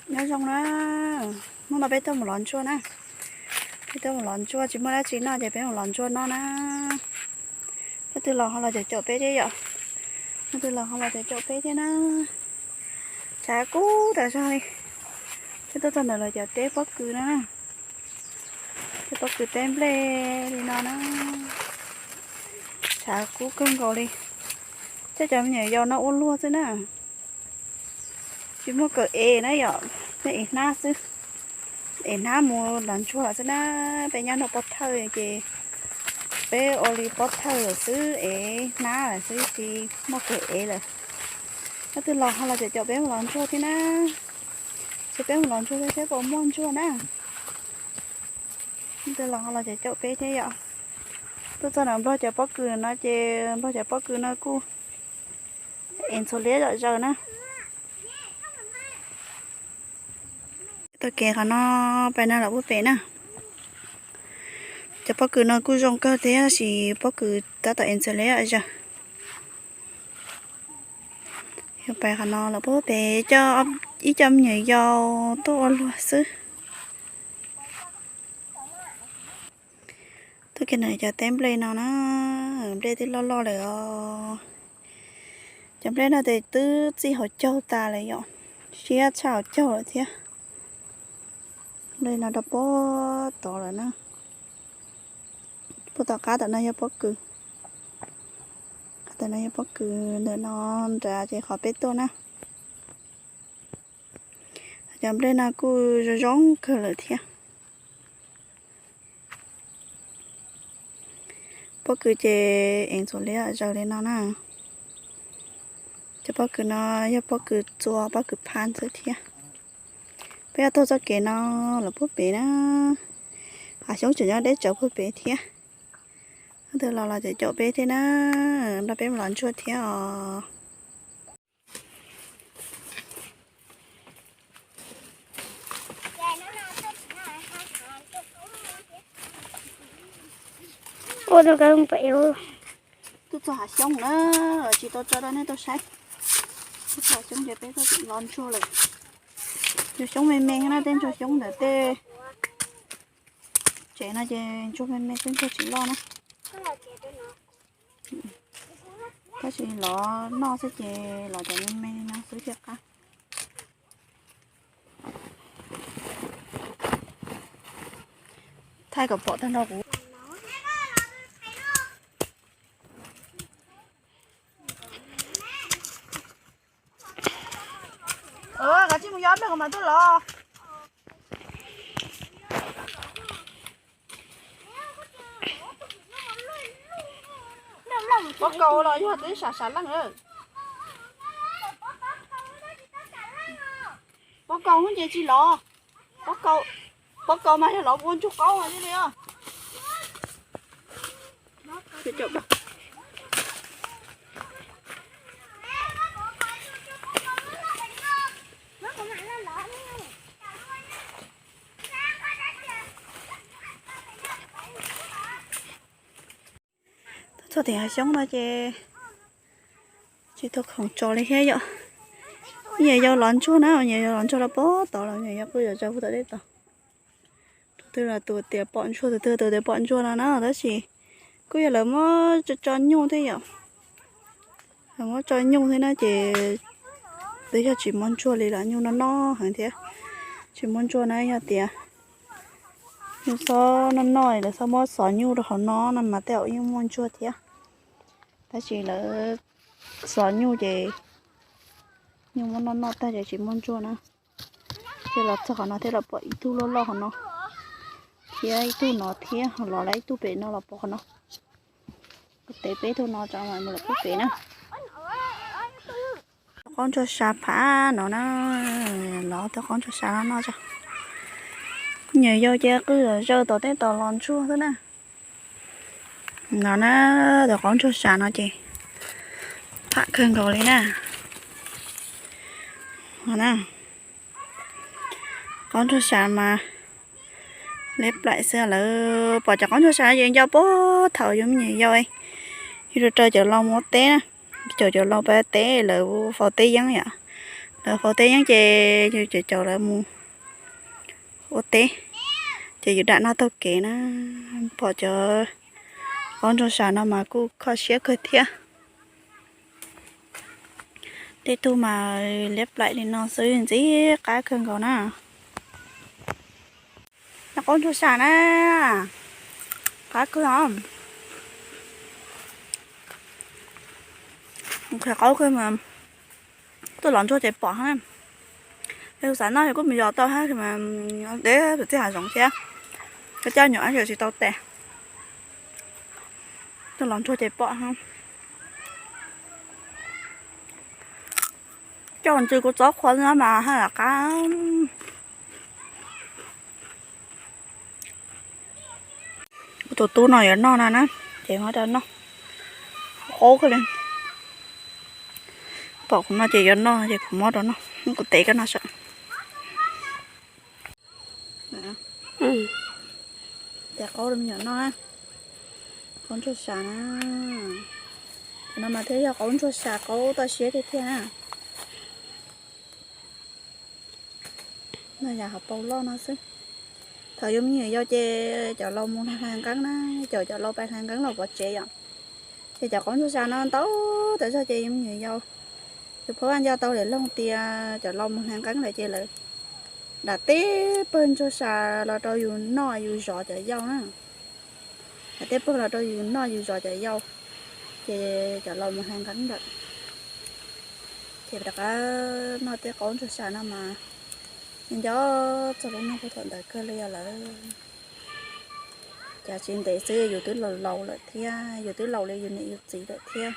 Nyob zoo na, hnub no peb tuaj mus lov ntsuag na. Peb tuaj mus lov ntsuag, tsis muaj dab tsi noj ces peb mus lov ntsuag noj na. Leej twg los ho los caum caum peb thiab yom. Leej twg los ho los caum caum peb thiab na. Tshav kub tas zog li. Peb tuaj txog ntawm lawv cov teb pob kws na. Teb pob kws teb nplej li no na. Tshav kub kawg nkaus li. Coj cov me nyuam yaus no ua luag xwb na. Tsis muaj kawm ev na yom, peb ev hnab xwb. Ev hnab mus lov ntsuag xwb na. Peb nyob nram pob thawj ces peb ua li pob thawj lawm xwb, ev hnab lawm xwb, tsis muaj kawm ev lawm. Leej twg los ho los caum caum peb mus lov ntsuag thiab na. Ces peb mus lov ntsuag thiab seb puas muaj ntsuag na. Leej twg los ho los caum caum peb thiab yom. Tuaj txog nram Nplog cov pob kws no ces Nplog cov pob kws no kuj ev ntxhuav liab zom zaws na. Taug kev qhov no pais no lawm puag pem na. Cov pob kws no kuj zoo kawg thiab sis pob kws tab tom ev ntxhuav liab zom zaws. Yog pais qhov no lawm puag pem, coj ib co me nyuam yaus tuaj ua luag xwb. Tuaj kiag ntawm cov teb nplej no na, nplej twb loj loj lawm os. Cov nplej no ces twb txij hauv caug tas lawm yom, siab tshaj hauv caug lawm thiab. Nplej no rau puag tod lawm na. Puag tom qab tom no yog pob kws. Qab tom no yog pob kws, ntawm no nrad ces qhov peb tuaj na. Cov nplej no kuj zoo zoo kawg lawm thiab. Pob kws ces ev ntxhuav liab zaws li no na. Cov pob kws no yog pob kws txua, pob kws phab xwb thiab. Peb yuav taug txoj kev no los puag pem na. Hav xyoob tseem nyob deb tsawv puag pem thiab. Leej twg los los caum caum peb thiab na, nrog peb mus lov ntsuag thiab os. Ua rau ka pem. Tuaj txog hav xyoob na, tsis tau tso rau nej tau saib. Tuaj txog hav xyoob ces peb tuaj lov ntsuag lawm. Ntsuag xyoob me me na, tej ntsuag xyoob ntawm tej tsev no ces ntsuag me me xwb, ntsuag tsis loj na. Tab sis lov noj xwb ces lov cov me me li no xwb thiaj qab. Thaij kom pom tag nrho kuv. Kav tsij mus yog ob peb hauv mas tuaj lov. Pob kau los yog twb sam sam leej. Pob kau ces tsis lov. Pob kau mas yog lov ua ntsuag qaub thiaj li os. Tuaj txog tim hav xyoob no ces tsis tau khoom tso li thiab yom. Nyuam yaus lov ntsuag na, nyuam yaus lov ntsuag rau puag tod los nyuam yaus kuj yuav tso puag tom tej tod. Tus twg los tus tias pom ntsuag, tus twg tus tias pom ntsuag no na, tab sis kuj yog lawv muab tso nyuj thiab yom. Lawv muab tso nyuj thiab na ces twb yog tsis muaj ntsuag li los nyuj noj noj heev thiab. Tsis muaj ntsuag na, yog tias nyuj xob noj noj lawv xob muab xov nyuj rau hauv no no mas tej zaum yeej muaj ntsuag thiab. Tab sis lawv xov nyuj ces nyuj muab noj noj tag ces tsis muaj ntsuag na. Thiab los txog qhov no thiab los pom ib tug loj loj hauv no thiab ib tug no thiab, los lawm ib tug pem no los pom qhov no. Kuv tev peb tug no tso mas mus lawm pem na. Tus qaub ntsuag sa pham no na, lov tus qaub ntsuag sa no noj tso. Nyuam yaus ces qw zom zaws tom tej tod lov ntsuag xwb na. No na, tus qaub ntsuag sa no ces pham kawg nkaus li na. No na, qaub ntsuag sa mas liab plaim xwb. Lawv pom cov qaub ntsuag sa ces nco puag thaum yus me nyuam yaus, yus rau cov laus mus ua teb na, caum cov laus pab teb, lawv faus teb yeeb yom, Lawv faus teb yeeb ces yus caum lawv mus ua teb, ces yus dam noj taug kev na. Pom cov qaub ntsuag sam no mas kuj kho siab kawg thiab. Tej tug mas liab plaim li no xwb ntxim qab kawg nkaus na. Noj qaub ntsuag sam na, qab kawg os. Qhia qaub kawg mas tuaj lov ntsuag ces pom hab. Yus xav noj yus kuj mus yos tau hab, deb pem txij hav zoov thiab, koj coj nyuam tsis tau tes. Tuaj lov ntsuag ces pom hab. Coj ntsw kuv txob qhua no mas haj yam qab. Kuv tus tub no yuav noj no na, ces muab rau noj. Qaub kawg li. Pom kuv no ces yuav noj ces kuv muab rau noj, kuv tev koj no saib. Tes qaub rau me nyuam noj na. Qaub ntsuag sam na. Cov no mas thiaj yog qaub ntsuag sam, qaub toj siab tiag tiag na. Noj yam hauv paus loj no xwb. Thaum yus me nyuam yaus ces cov laus mus hlais nqeeb na, caum cov laus pais hlais nqeeb los pov tsev yom. Ces cov qaub ntsuag sam no ntau tas zog ces yus me nyuam yaus, yus pab vaj nco tau lawm loog tias cov laus mus hlais nqeeb lawm ces lawv dam teb pawg ntsuag sam los rau yus noj yus zov cov yau na. Dam teb pawg los rau yus noj yus zov cov yau, ces cov laus mus hlais nqeeb lawm. Ces rov qab noj tej qaub ntsuag sam no mas nco txog lub neej puag thaum ntawd kawg li os lawm. Cas tsis ntev xwb yus twb laus laus lawm thiab, yus twb laus li yus niam yus txiv lawm thiab.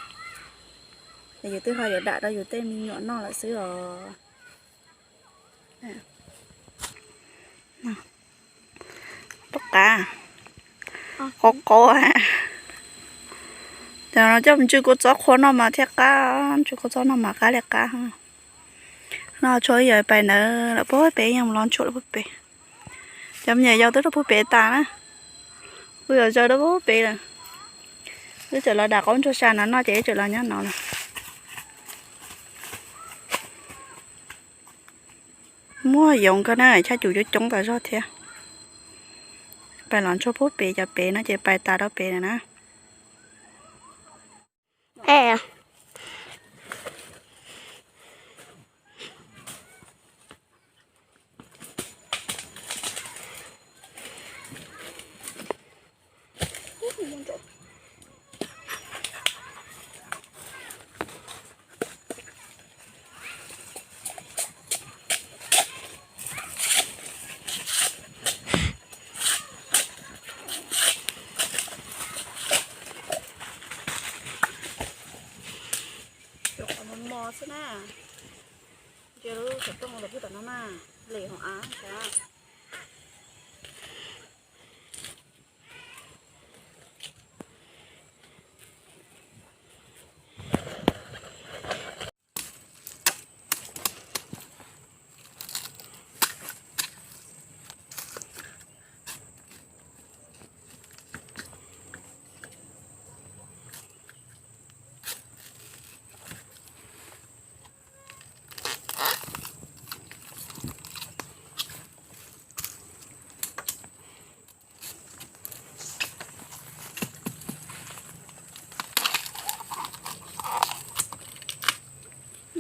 Es yus twb ho yuav dam rau yus tej me nyuam noj lawm xwb os. Poj qav, qaub qaub. Cov no coj mus ntsw kua txob qhua noj mas thiaj qab, ntsw kua txob noj mas qab li qab. No tshuav ib yam pais ntawd lawm puag pem, yeej mus los ntshuav lawm puag pem. Cov me nyuam yaus twb rau puag pem tas na. Kuv yuav zaws rau puag pem lawm. Wb tseem los dam qaub ntsuag sa no noj ces wb tseem los nyob no lawm. Muaj yoov kawg na, chaj cum coob coob tas zog thiab. Pais los ntshuav puag pem cov pem no ces pais tas rau pem lawm na. Cov qhov mos mos xwb na. Ntsia lub xov tooj los pug tom no na, lem hauv av sav.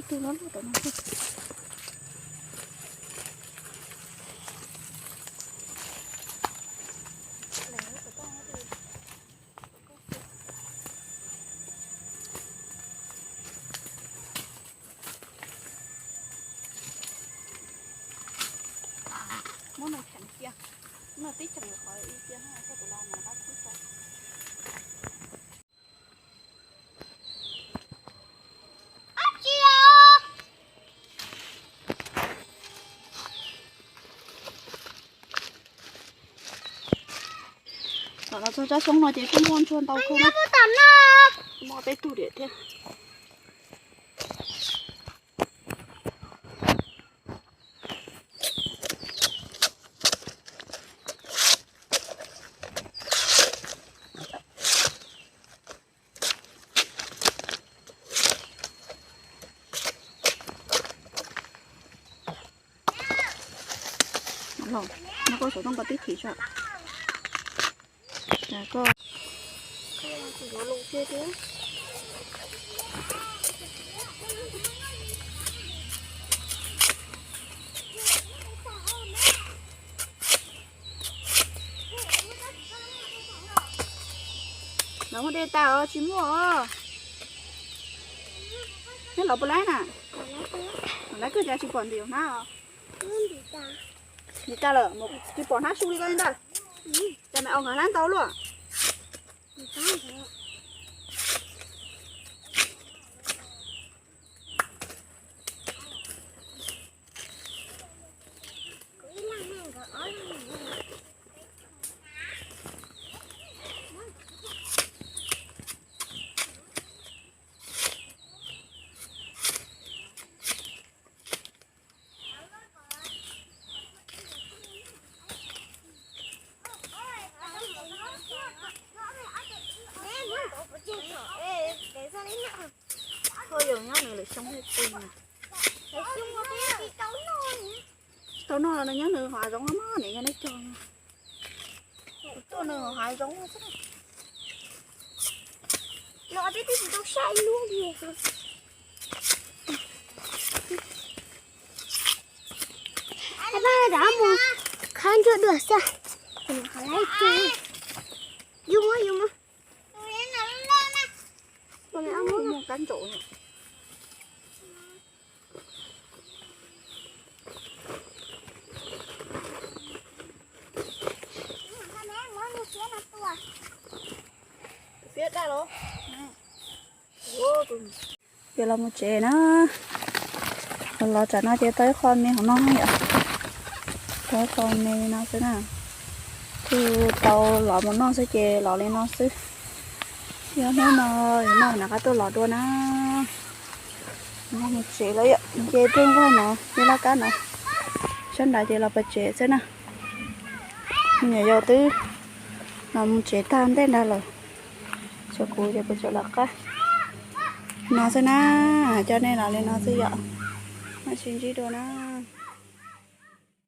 Ib tug loj loj tom no. Muab no cheem cia, no tib cheem qhov ib cia no, koj tus los mas qab tib tso. Tom no txog tsab xyoob no ces kuj muaj ntsuag ntau kawg na. Muaj peb tug diam thiab. Los, no koj saum rooj koj tib thim tso. Koj Los muaj dej tas os, tsis muaj os. Neb los puas laib na? Los laib kawg cas tsis pom ntim hnab os. Ntim tas lawm, tsis pom hnab su li koj li ntawd. Cas mas au nkav hlab ntau luaj. Koj yuav nyob nws lwm xyoo thiaj tu na. Tsis tau noj los nws nyob nws hauv hav zoov no mas, nws yog neb cog no. Tuaj nws hauv hav zoov xwb. Los twb tsis tau saib lub li. Pab rov mus khawb ntsuag dua xwb. Yus muab, yus muab. Muaj kab ntsaum. Ces los mus tsev na. Los tsam no ces tau ib qho me hauv no yom. Tau ib qho me li no xwb na. Kuj tau los mus noj xwb ces los li no xwb. Yog hnub no noj na qab tuaj los dua na. Mus tsev lawm yom, ces twb nqag no, ces laj kab no, sab nrad ces los pem tsev xwb na. Me nyuam yaus twb los mus tsev tag ntej nrad lawm. Tshuav kuv ces kuv tseem los qab no xwb na. Coj nej los li no xwb yom. Mam sib ntsib dua na.